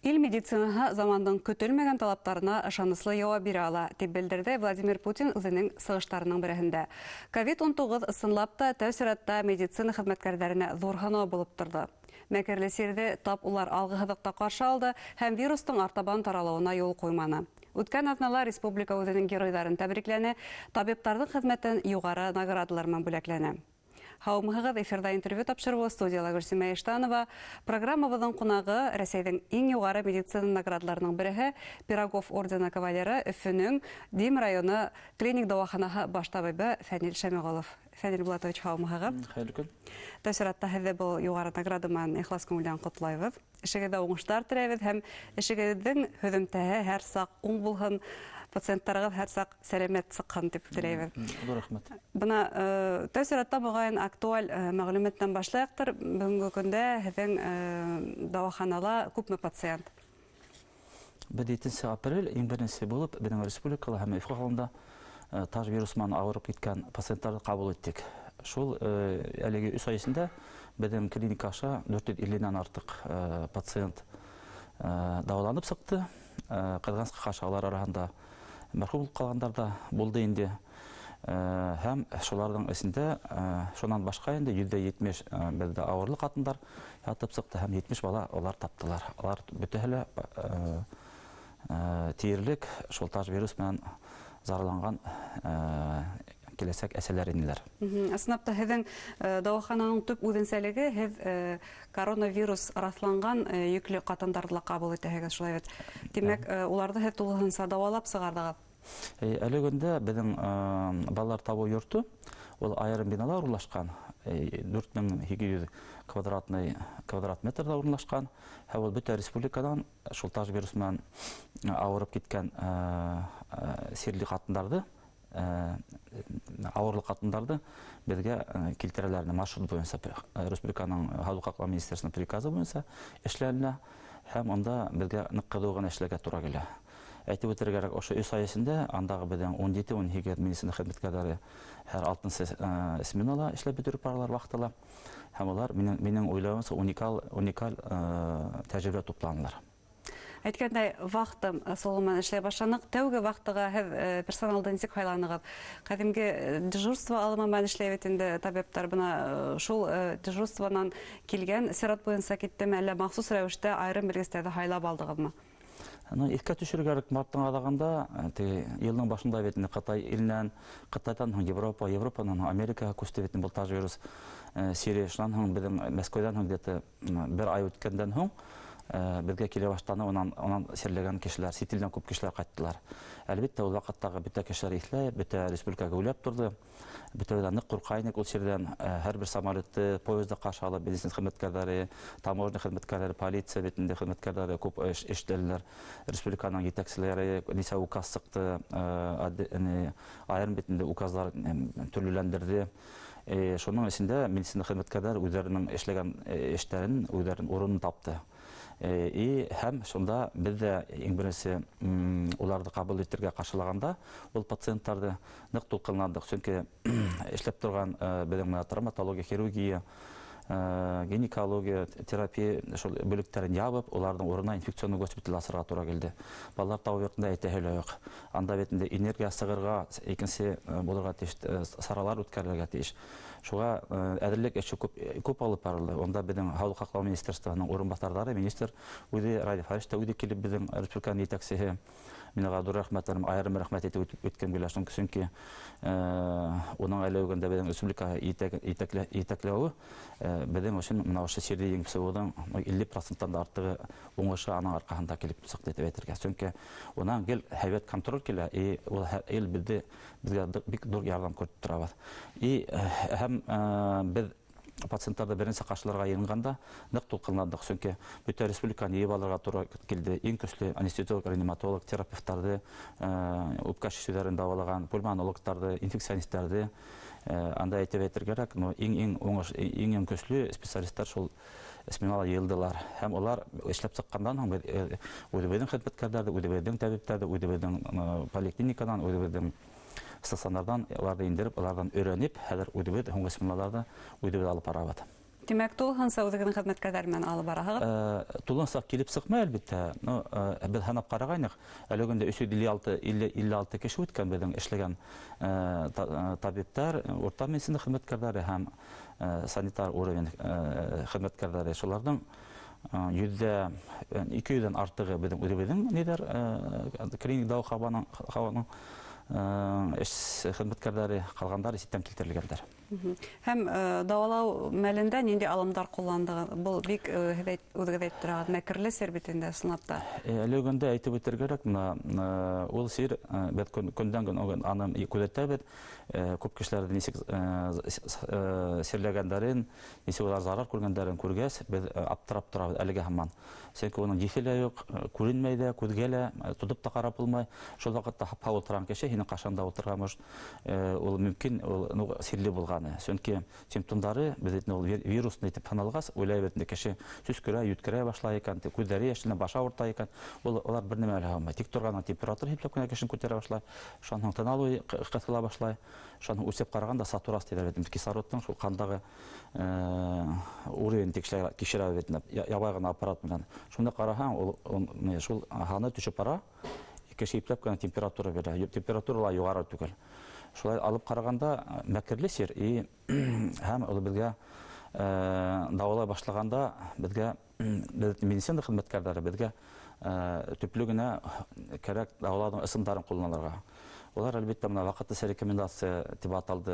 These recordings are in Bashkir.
Ил медицинаһы замандың көтөлмәгән талаптарына ышаныслы яуап бирә ала, тип белдерҙе Владимир Путин үҙенең сығыштарының береһендә. Ковид-19 ысынлап та тәү сиратта медицина хеҙмәткәрҙәренә ҙур һынау булып торҙо. Мәкерле сирҙе тап улар алғы һыҙыҡта ҡаршы алды һәм вирустың артабан таралыуына юл ҡуйманы. Үткән аҙнала республика үҙенең геройҙарын тәбрикләне, табиптарҙың хеҙмәтен юғары наградалар менән бүләкләне. Һаумыһығыҙ, эфирҙа интервью тапшырыуы, студияла Гөлсимә Иштанова. Программабыҙҙың ҡунағы Рәсәйҙең иң юғары медицина наградаларының береһе Пирогов ордены кавалеры, Өфөнөң Дим районы клиник дауаханаһы баш табибы Фәнил Шәмиғолов. Фәнил Булатович, һаумыһығыҙ. Хәйерле көн. Тәү сиратта һеҙҙе был юғары награда менән ихлас күңелдән ҡотлайбыҙ. Эшегеҙҙә уңыштар теләйбеҙ һәм эшегеҙҙең һөҙөмтәһе һәр саҡ уң булһын, пациенттарығыҙ һәр саҡ сәләмәт сыҡһын тип теләйбеҙ. Ҙур рәхмәт. Бына тәү сиратта моғайын актуаль мәғлүмәттән башлайыҡтыр. Бөгөнгө көндә һеҙҙең дауаханала күпме пациент? Беҙ 7 апрель иң беренсе булып беҙҙең республикала һәм Өфө ҡалаһында таж вирус менән ауырып киткән пациенттарҙы ҡабул иттек. Шул әлеге 3 ай эсендә беҙҙең клиника аша 450-нән артыҡ пациент дауаланып сыҡты. Ҡыҙғанысҡа ҡаршы, алар араһында мәрхүм булып ҡалғандар да булды инде. Һәм шуларҙың эсендә, шунан башҡа инде 70% беҙҙә ауырлы ҡатындар ятып сыҡты һәм 70 бала улар таптылар. Улар бөтәһе лә тиерлек шул таж вирус менән зарарланған киләсәк әсәләр инеләр. Ысынлап та һеҙҙең дауахананың төп үҙенсәлеге, һеҙ коронавирус раҫланған йөклө ҡатындарҙы ла ҡабул итәһегеҙ, шулай бит? Тимәк, уларҙы һеҙ тулыһынса дауалап сығарҙығыҙ. Әле көндә беҙҙең балалар табыу йорто, ул айырым бинала урынлашҡан, 4800 квадрат метрҙа урынлашҡан, һәм ул бөтә республиканан шул таж вирус менән ауырып киткән сирле ҡатындарҙы, ауырлы ҡатындарҙы беҙгә килтерәләр маршрут буйынса, республиканың һаулыҡ һаҡлау министерствоның приказы буйынса эшләнелә, һәм унда беҙгә ныҡ ҡыҙыу ғына эшләргә тура килә. Әйтеп үтергә кәрәк, ошо 3 ай эсендә андағы беҙҙең ун ете, ун һигеҙ медицина хеҙмәткәрҙәре һәр алтынсы сменала эшләп бөтөрөп баралар вахтала, һәм улар минең уйлауымса уникаль тәжрибә тупланылар. Әйткәндәй, вахта ысулы менән эшләй башланыҡ. Тәүге вахтаға һеҙ персоналды нисек һайланығыҙ? Ҡәҙимге дежурство алымы менән эшләй бит инде табиптар. Бына шул дежурствонан килгән сират буйынса киттеме, әллә махсус рәүештә айырым белгестәрҙе һайлап алдығыҙмы? Иҫкә төшөрөргә кәрәк, марттың аҙағында, теге йылдың башында бит инде Ҡытай иленән, Ҡытайҙан һуң Европа, Европанан һуң Америкаға күсте бит инде был таж вирус сире. Шунан һуң беҙҙең Мәскәүҙән һуң где-то бер ай үткәндән һуң беҙгә килә башланы, унан сирләгән кешеләр, сит илдән күп кешеләр ҡайттылар. Әлбиттә, ул ваҡыттағы бөтә кешеләр иҫләй, бөтә республика геүләп торҙо. Бөтәбеҙ ҙә ныҡ ҡурҡа инек ул сирҙән. Һәр бер самолетты, поезды ҡаршы алып, медицина хеҙмәткәрҙәре, таможня хеҙмәткәрҙәре, полиция бит инде хеҙмәткәрҙәре күп эш эшләнеләр. Республиканың етәкселәре нисә указ сыҡты, айырым бит инде указлар төрлөләндерҙе. Шуның эсендә медицина хеҙмәткәрҙәре үҙҙәренең эшләгән эштәрен, үҙҙәренең урынын тапты. И һәм шунда беҙ ҙә иң беренсе, уларҙы ҡабул итергә ҡаршылағанда ул пациенттарҙы ныҡ тулҡынландыҡ, сөнки эшләп торған беҙҙең менән травматология, хирургия, гинекология, терапия шул бүлектәрен ябып, уларҙың урынына инфекционный госпиталь асырға тура килде. Балалар тау йортонда әйтәһе лә юҡ. Анда бит инде энергия сығырға, икенсе булырға тейеш, саралар үткәрелергә тейеш. Шуға әҙерлек эше күп алып барылды. Унда беҙҙең Һаулыҡ һаҡлау министерствоһының урынбаҫарҙары, министр үҙе, Радий Фарич та үҙе килеп беҙҙең республиканың етәксеһе. Мин уға ҙур рәхмәтләрем, айырым рәхмәт әйтеп үткем килә. Сөнки уның әле үгәндә беҙҙең республика етәкләүе беҙҙең өсөн бына ошо сирҙе еңеп сығыуҙың илле проценттан да артығы уңышы аның арҡаһында килеп сыҡты тип әйтергә. Сөнки унан гел һәйбәт контроль килә, и ул ил беҙгә бик ҙур ярҙам күреп торабыҙ. И һәм беҙ пациенттарҙы беренсе ҡаршыларға йыйынғанда ныҡ тулҡынландыҡ, сөнки бөтә республиканы йыйып алырға тура килде. Иң көслө анестезиолог, реаниматолог, терапевттарҙы, үпкә шешеүҙәрен дауалаған пульмонологтарҙы, инфекционисттарҙы, анда әйтеп әйтергә кәрәк, но иң-иң уңыш, иң-иң көслө специалисттар шул сменала йыйылдылар. Һәм улар эшләп сыҡҡандан һуң беҙ үҙебеҙҙең хеҙмәткәрҙәрҙе, үҙебеҙҙең табиптарҙы, үҙебеҙҙең поликлиниканан, үҙебеҙҙең стационарҙан уларҙы индереп, уларҙан өйрәнеп, хәҙер үҙебеҙ һуңғы сменаларҙы үҙебеҙ алып барабыҙ. Тимәк, тулыһынса үҙегеҙҙең хеҙмәткәрҙәр менән алып бараһығыҙ? Тулыһынса килеп сыҡмай, әлбиттә. Ну, беҙ һанап ҡарағайныҡ, әле көндә 356 кеше үткән беҙҙең эшләгән табиптар, урта медицина хеҙмәткәрҙәре һәм санитар уровень хеҙмәткәрҙәре. Шуларҙың 200-дән артығы беҙҙең үҙебеҙҙең ниҙәр, клиник дауахананың эш хеҙмәткәрҙәре, ҡалғандары ситтән килтерелгәндәр. Һәм дауалау мәлендә ниндәй алымдар ҡулландығыҙ? Был бик һеҙ үҙегеҙ әйтеп тораһығыҙ, мәкерле сер бит инде ысынлап та. Әле көндә әйтеп үтергә кәрәк, бына ул сир беҙ көндән көн аны күҙәтәбеҙ. Күп кешеләрҙе нисек сирләгәндәрен, нисек улар зарар күргәндәрен күргәс, беҙ аптырап торабыҙ әлегә һаман. Сөнки уның еҫе лә юҡ, күренмәй ҙә, күҙгә лә, тотоп та ҡарап булмай. Шул ваҡытта һап-һау ултырған кеше һинең ҡашыңда ултырған, может, ул мөмкин, ул, ну, сирле булғаны. Сөнки симптомдары беҙ ул вирусный тип һаналғас, уйлайбыҙ инде, кеше сөскөрә, йүткерә башлай икән, күҙҙәре йәшеләнә, башы ауырта икән. Ул улар бер нәмә лә алмай. Тик торғандан температура һипләп кенә кешене күтәрә башлай. Шунан һуң тын алыу ҡыҫыла башлай. Шунан һуң үлсәп ҡарағанда сатурация тиҙәр бит, кислородтың шул ҡандағы уровень тикшерә бит инде, ябай ғына аппарат менән. Шунда ҡараһаң, ул, не, шул һаны төшөп бара, кеше ипләп кенә температура бирә. Температура ла юғары түгел. Шулай алып ҡарағанда мәкерле сир, и һәм ул беҙгә дауалай башлағанда беҙгә, беҙ медицина хеҙмәткәрҙәре беҙгә төплө генә кәрәк дауалауҙың ысулдарын ҡулланырға. Улар, әлбиттә, бына ваҡытлыса рекомендация тип аталды,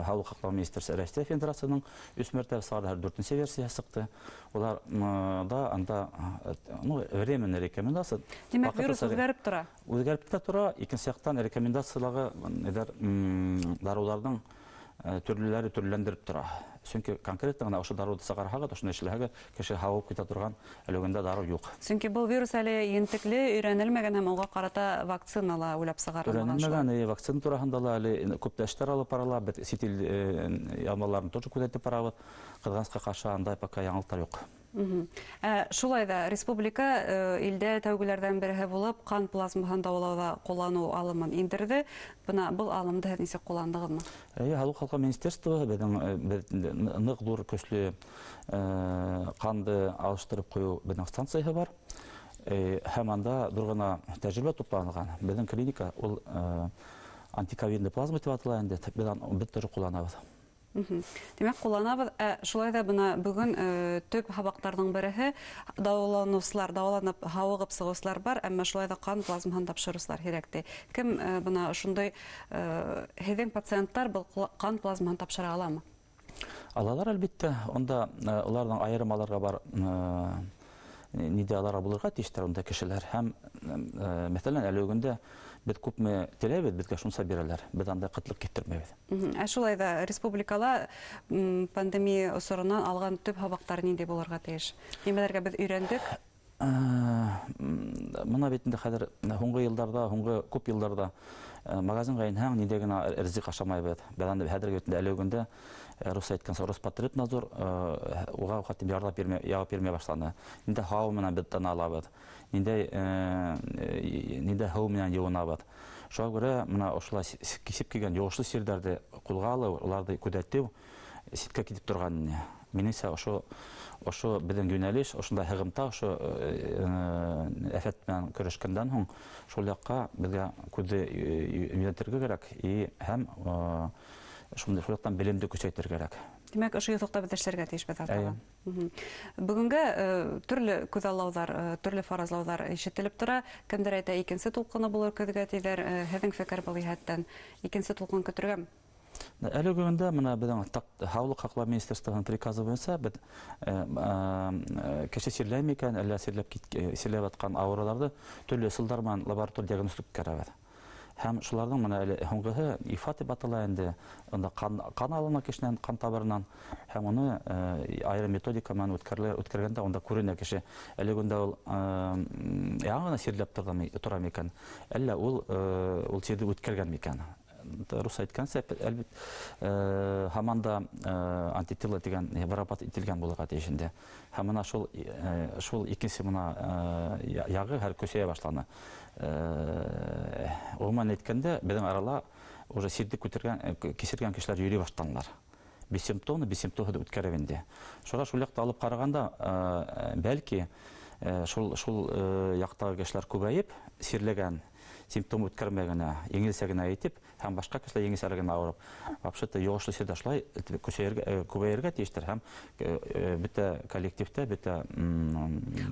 Һаулыҡ һаҡлау министры Россия Федерацияһының өс мәртәбә сығарҙы, һәр дүртенсе версияһы сыҡты. Улар да анда ну, временная рекомендация. Тимәк, вирус Ваҡытлыса үҙгәреп тора. Үҙгәреп тә тора. Икенсе яҡтан рекомендациялағы нәҙәр дарыуҙарҙың төрлөләре төрлөләндереп тора. Сөнки конкретно ғына ошо дарыуҙы сығарһағыҙ, ошоно эшләһәгеҙ, кеше һауығып китә торған әле дарыу юҡ. Сөнки был вирус әле ентекле өйрәнелмәгән һәм уға ҡарата вакцина ла уйлап сығарылмаған. Өйрәнелмәгән, вакцина тураһында ла әле күп тә эштәр алып барыла. Беҙ сит ил ялмаларын тоже күҙәтеп барабыҙ. Ҡыҙғанысҡа ҡаршы андай пока яңылыҡтар юҡ. Шулай ҙа республика илдә тәүгеләрҙән береһе булып ҡан плазмаһын дауалауҙа ҡулланыу алымын индерҙе. Бына был алымды һеҙ нисек ҡулландығыҙмы? Эйе, Һаулыҡ һаҡлау министерствоһы беҙҙең беҙ ныҡ ҙур көслө ҡанды алыштырып ҡуйыу беҙҙең станцияһы бар. Һәм анда ҙур ғына тәжрибә тупланылған. Беҙҙең клиника ул антиковидный плазма тип атала инде, беҙ аны беҙ тоже ҡулланабыҙ. Тимәк, ҡулланабыҙ. Шулай ҙа бына бөгөн төп һабаҡтарҙың береһе дауаланыусылар, дауаланып һауығып сығыусылар бар, әммә шулай ҙа ҡан плазмаһын тапшырыусылар һирәк ти. Кем бына ошондай һеҙҙең пациенттар был ҡан плазмаһын тапшыра аламы? Алалар, әлбиттә. Унда уларҙың айырым аларға бар ниндәй аларға булырға тейештәр унда кешеләр. Һәм мәҫәлән, әле бөгөндә беҙ күпме теләйбеҙ, беҙгә шунса бирәләр. Беҙ анда ҡытлыҡ китермәйбеҙ. Ә шулай ҙа республикала пандемия осоронан алған төп һабаҡтар ниндәй булырға тейеш? Нимәләргә беҙ өйрәндек? Бына бит инде хәҙер һуңғы йылдарҙа, һуңғы күп йылдарҙа магазинға инһәң, ниндәй генә ризыҡ ашамайбыҙ. Беҙ анда хәҙерге бит инде әле бөгөндә рус әйткәнсә, Роспотребнадзор уға хатта ярлап бирмәй, яуап бирмәй башланы. Ниндәй һауа менән беҙ тын алабыҙ, ниндәй һыу менән йыуынабыҙ. Шуға күрә бына ошолай кисеп килгән йоғошло сирҙәрҙе ҡулға алыу, уларҙы күҙәтеү ситкә китеп торған ине. Минеңсә, ошо беҙҙең йүнәлеш, ошондай һығымта, ошо әфәт менән көрәшкәндән һуң шул яҡҡа беҙгә күҙҙе йүнәтергә кәрәк и һәм шундай шул яҡтан белемде көсәйтергә кәрәк. Тимәк, ошо юҫыҡта беҙ эшләргә тейешбеҙ артабан. Эйе. Бөгөнгә төрлө күҙаллауҙар, төрлө фаразлауҙар ишетелеп тора. Кемдер әйтә, икенсе тулҡыны булыр көҙгә тиҙәр. Һеҙҙең фекер был йәһәттән икенсе тулҡын көтөргәме? Әле бөгөндә бына беҙҙең Һаулыҡ һаҡлау министерствоһының приказы буйынса беҙ кеше сирләйме икән, әллә сирләп ятҡан ауырыуҙарҙы төрлө ысулдар менән лаборатор диагностика үткәрәбеҙ. Һәм шуларҙың бына әле һуңғыһы ИФА тип атала инде. Унда ҡан алына кешенән, ҡан табырынан, һәм уны айырым методика менән үткәргәндә унда күренә кеше. Әле бөгөндә ул яңы ғына сирләп тора микән, әллә ул сирҙе үткәргән микән? Рус әйткәнсә, әлбит һаман да антитела тигән вырабат ителгән булырға тейеш инде. Һәм бына шул икенсе бына яғы хәл көсәйә башланы. Ғөмүмән әйткәндә, беҙҙең арала уже сирҙе кисергән кешеләр йөрөй башланылар. Бессимптомно, бессимптомһыҙ үткәреп инде. Шуға шул яҡта алып ҡарағанда, бәлки шул яҡтағы кешеләр күбәйеп, сирләгән, симптом үткәрмәй генә, еңелсә генә әйтеп, һәм башҡа кешеләр еңелсә генә ауырып, вообще-то йоғошло сирҙәр шулай күбәйергә тейештер һәм бөтә коллективта, бөтә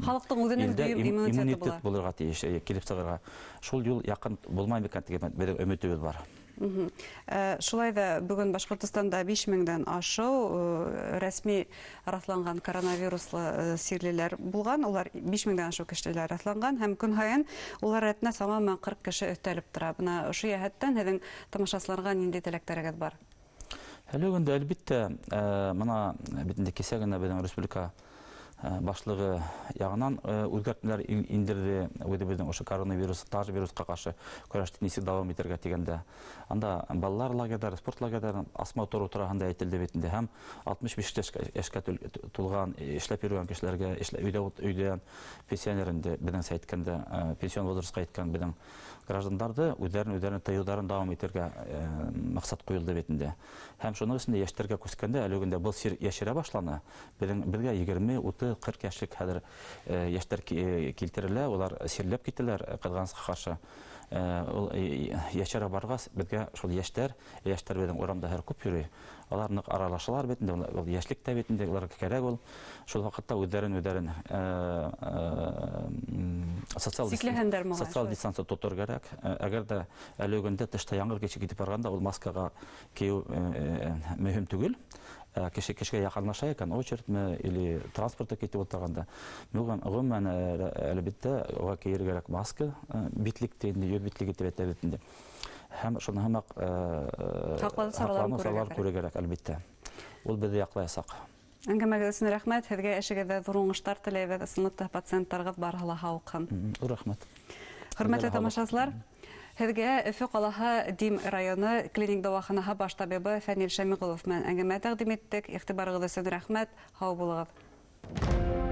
халыҡтың үҙенең илдә дөйөм иммунитеты иммунитет була. Булырға тейеш, килеп сығырға. Шул юл яҡын булмай микән тигән беҙҙең өмөтөбөҙ бар. Шулай ҙа бөгөн Башҡортостанда 5000-дән ашыу рәсми раҫланған коронавируслы сирлеләр булған. Улар 5000-дән ашыу кешеләр раҫланған һәм көн һайын улар рәтенә сама менән 40 кеше өҫтәлеп тора. Бына ошо йәһәттән һеҙҙең тамашасыларға ниндәй теләктәрегеҙ бар? Әле көндә, әлбиттә, бына бит инде кисә генә беҙҙең республика башлығы яғынан үҙгәртмәләр индерҙе үҙебеҙҙең ошо коронавирус, таж вирусҡа ҡаршы көрәште нисек дауам итергә тигәндә. Анда балалар лагерҙары, спорт лагерҙарын асмау тороу тураһында әйтелде бит инде. Һәм 65 йәшкә тулған, эшләп йөрөгән кешеләргә, өйҙә пенсионер инде, беҙҙеңсә әйткәндә, пенсион возрастҡа еткән беҙҙең граждандарҙы үҙҙәрен тыйыуҙарын дауам итергә маҡсат ҡуйылды бит инде. Һәм шуның өсөн йәштәргә күскәндә әле көндә был сир йәшерә башланы. Беҙгә 20, 30, 40 йәшлек хәҙер йәштәр килтерелә, улар сирләп китәләр, ҡыҙғанысҡа ҡаршы. Ул йәшәрә барғас, беҙгә шул йәштәр беҙҙең урамда һәр күп йөрөй. Алар ныҡ аралашалар бит инде, ул йәшлек тә бит инде, уларға кәрәк ул. Шул ваҡытта үҙҙәрен Сикләһендәр моғайын, социаль шулай. дистанция тотор кәрәк. Әгәр ҙә әле көндә тышта яңғыҙ кеше китеп барғанда, ул маскаға кейеү мөһим түгел. Кеше кешегә яҡынлаша икән, очередьме или транспортта китеп ултырғанда, ғөмүмән, әлбиттә, уға кейергә кәрәк маска, битлек тә инде, йөҙ битлеге тип әйтәбеҙ бит инде. Һәм шуны һымаҡ, Һаҡланыу сараларын һаҡланыу күрергә сараларын кәрәк. күрергә кәрәк, әлбиттә. Ул беҙҙе яҡлаясаҡ. Әңгәмәгеҙ өсөн рәхмәт. Һеҙгә эшегеҙҙә ҙур уңыштар теләйбеҙ. Ысынлап та пациенттарығыҙ барыһы ла һауыҡһын. Ҙур рәхмәт. Хөрмәтле Һеҙгә лә һаулыҡ. тамашасылар, һеҙгә Өфө ҡалаһы Дим районы клиник дауаханаһы баш табибы Фәнил Шәмиғолов менән әңгәмә тәҡдим иттек. Иғтибарығыҙ өсөн рәхмәт. Һау булығыҙ.